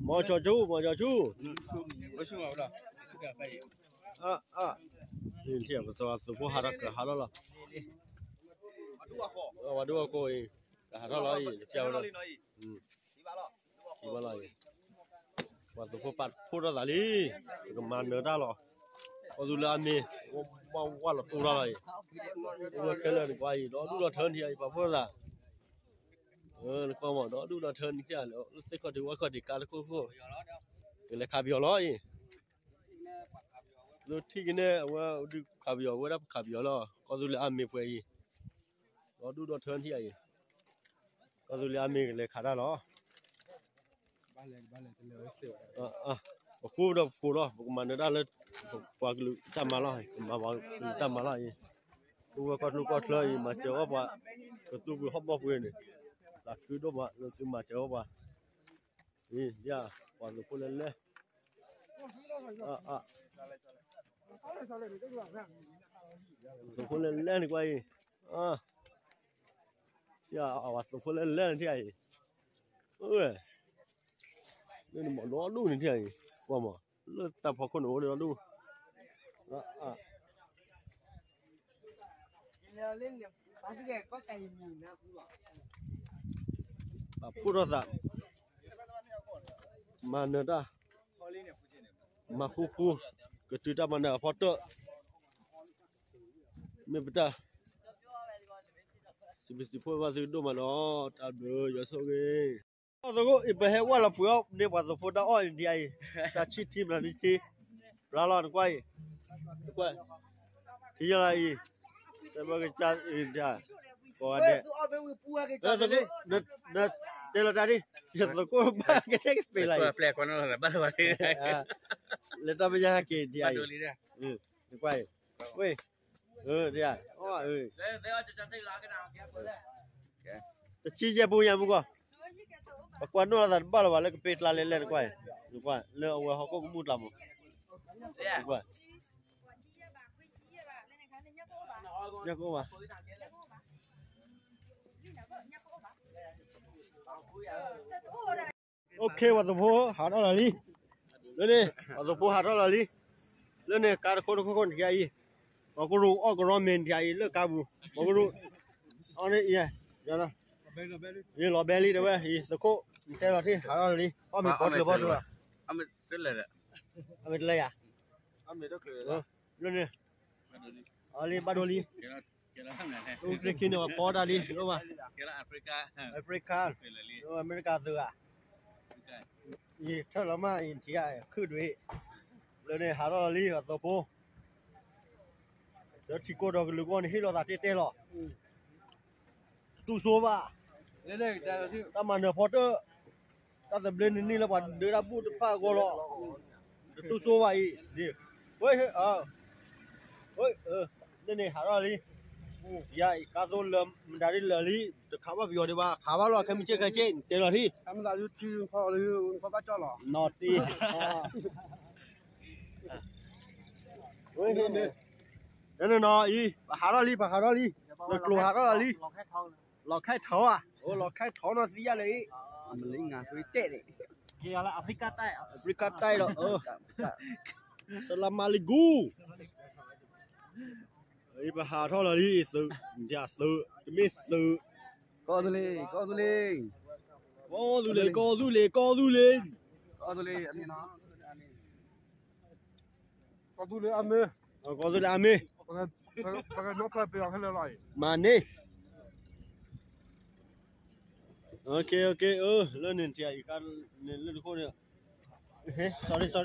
မီၤကၠီၤဆူ မီၤကၠီၤဆူ, ပသဝီသုးဖိဟးထီၣ်ကဟးထီၣ်လီၤ, ပှၤဒိၣ်အခိၣ်အံၤ ကဟးထီၣ်လီၤအံၤ တဖျၢၣ်ဝဲလီၤ, ထံဘၣ်လီၤအံၤ, ပှၤသုးဖိပာ်ဖှိၣ်ထီၣ်သးလံ, ပကမၤနၢၤတၢ်လီၤ, ကီၢ်သူလ့ၤအါမ့ၢ်, ဝဲလီၤတိၢ်တၢ်လီၤအံၤ, အိၣ်ဝဲခဲလၢာ်နကွၢ်အံၤ ဒီဒူၣ်ဒီထၢနထံၣ်အံၤ ပာ်ဖှိၣ်ထီၣ်သး နကွၢ်မး ဒီဒူၣ်ဒီထၢနထံၣ်ဧါ လၢသ့ၣ်ခီၣ်ထံးဝၣ်ခီၣ်ထံး ကါတခိၣ်ခိၣ်, ကလဲၤခးပယီၤလီၤအံၤ, လၢထံၣ်ကန့ၣ် အဝဲဒုးခးပယီၤ ဝဲဒၣ်ပခးပယီၤလီၤ ကီၢ်သူလ့ၤအါမ့ၢ်ပှဲၤအံၤ, ဒီဒူၣ်ဒီထၢနထံၣ်အံၤ, ကီၢ်သူလ့ၤအါမ့ၢ်ကလဲၤခးတၢ်လီၤ ပဃိဒီးပဃိလီၤ ပကမၤနၢၤတၢ်လၢ ပှၤကလုာ်တၢ်မၤလီၤ, ကမၤပှၤကလုာ်တၢ်မၤလီၤအံၤ, အိၣ်ဝဲကီၢ်ကျိကီၢ်ချၢအံၤ မၤစၢၤအီၣ်ပှၤ, ကသူပှ့ၤဟီၣ်ဘီၣ်ပှ့ၤန့ၣ်, သးခုဒိၣ်မးလၢသုမၤစၢၤအီၣ်ပှၤ, အံၤ ပှၤသုးဖိလဲၤလဲၤ, သုးဖိလဲၤလဲၤန့ၣ်ကွၢ်အံၤ, ပှၤသုးဖိလဲၤလဲၤန့ၣ်ထံၣ်အံၤ, လၢနမီၤဒီဒူၣ်န့ၣ်ထံၣ်အံၤ, ကွၢ်မး လၢတၢ်ဖီခိၣ်န့ၣ်အိၣ်ဒီဒူၣ်, ပာ်ဖှိၣ်ထီၣ်သး, မၤနၢၤတၢ်, မၤဃူဃူ, ကတုၤတၢ်မၤနၢၤအဖီတၢၣ်, မ့ၢ်ပတၢ်, စံးဘျုးစံးဖှိၣ်ဘၣ်သုဒိၣ်မးနီၤ, တၢ်ဘျုးယွၤဆိၣ်ဂ့ၤ ပှၤသုးဖိ အံၤပဟဲဝဲလီၤပှ့ၤအီၣ်န့ၢ်ပှၤသုးဖိတၢ်အီၣ်အံၤဒံးအံၤ, တၢ်ဆံၣ်ထံမနုၤနံၣ်ဆံ, ဘျါလီၤနကွၢ်အံၤ, နကွၢ်, ထံယလီၤအံၤ, တၢ်ဘၣ်ကစၢ်အံၤဒံး, ကိးဂၤဒဲး, နတဲလီၤတၢ်ဒ်, ယသုးခိၣ်ဘၣ်ကတဲကပ့ၤလီၤအံၤ, လၢတၢ်မ့ၢ်ညါဟဲက့ၤဒံးအံၤ, နကွၢ်အံၤ, ဝ့ၢ်, ဒ်, တဆံယဲၢ်ပူၤညါမူကီၢ်, ပကွၢ်နီၣ်လီၤသးတဘၣ်လၢၤဘၣ် လၢကပ့ၤကျါလဲၣ်လဲၣ်နကွၢ်, နကွၢ် လၢအဝဲဟီၣ်ခိၣ်ကမူၣ်ကျါမး, နကွၢ်, ညၣ်ကအိၣ်ဘၣ်, OK ပှၤသုးဖိဟးထီၣ်လီၤလံ, လၢန့ၣ် ပှၤသုးဖိဟးထီၣ်လီၤလံ, လၢန့ၣ် ကါတခိၣ်တခိၣ်ခိၣ်နထံၣ်အံၤ, မီၤကရူၢ်အီၣ်ကရီမ့ၢ်နထံၣ်အံၤ လၢကါပူၤ, မီၤကရူၢ်, အီၣ်န့ၣ်အံၤ, လီၤဘဲလံတဲဝဲ အံၤသုးခိၣ်, နတဲလီၤထံၣ်ဟးထီၣ်လီၤလံ, အီၣ်မ့ၤပီချုးဘီချုးလီၤ, အမ့ၢ်တလၢယၤ, လၢန့ၣ်, အီလံဘၣ်ဒိလံ, အူကျ့ခံန့ၣ် ပီတၢ်လံ, Africa, အမဲရကၤသုးဧါ, ယထၢၣ်လီၤမး ယထံၣ်ခုၣ်ဒွံး, လၢန့ၣ်ဟးထီၣ်လီၤလံ အသုးဖိ, ဒီးထံကီၢ်ဒီးကလုာ်ကီၢ်န့ၣ် ဟ့ၣ်လီၤသးတဲတဲလီၤ, တတူၢ်စိဘၣ်, တၢ်မၤနၢၤဖီတၢၣ်, တၢ်သဘျ့နနံၣ်လၢပှၤဒၢတၢ်ဘူၣ်တဖၣ်အဂီၢ်လီၤ, တတူၢ်စိဘၣ်အံၤ, ဝဲ, လၢန့ၣ်ဟးထီၣ်လံ, ယၤအံၤကါသိလၢမတၤဒ်လၢာ်လံ, တခးဘၣ်ပယီၤဒံးဘၣ် ခးဘၣ်လီၤ ခဲမုၢ်ဆ့ၣ်ခဲဆ့ နတဲလီၤထံၣ်, နီၢ်တ့ လၢန့ၣ်နီၤအံၤ ပဟးထီၣ်လံ ပဟးထီၣ်လံ, နကျိၤဟးထီၣ်လံ, လီၤခဲထီဧါ, အိ လီၤခဲထီနီၢ်သံယါလၢအံၤ, အဖရံကါတဲလီၤ, စလါမၤလံကူ, အံၤပဟးထီၣ်လီၤလံ, သုး, သုး, တမ့ၢ်သုး, ကီၢ်သူလ့ၤ, ကီၢ်သူလ့ၤ, ကီၢ်သူလ့ၤ, ကီၢ်သူလ့ၤ, ကီၢ်သူလ့ၤ, ကီၢ်သူလ့ၤအမ့ၢ်, ကီၢ်သူလ့ၤအမ့ၢ်, မၤန့ၢ်, OK, OK, လၢန့ၣ်တၢ်အံၤကါန့ၣ်လၢတခိၣ်န့ၣ်, sorry, sorry.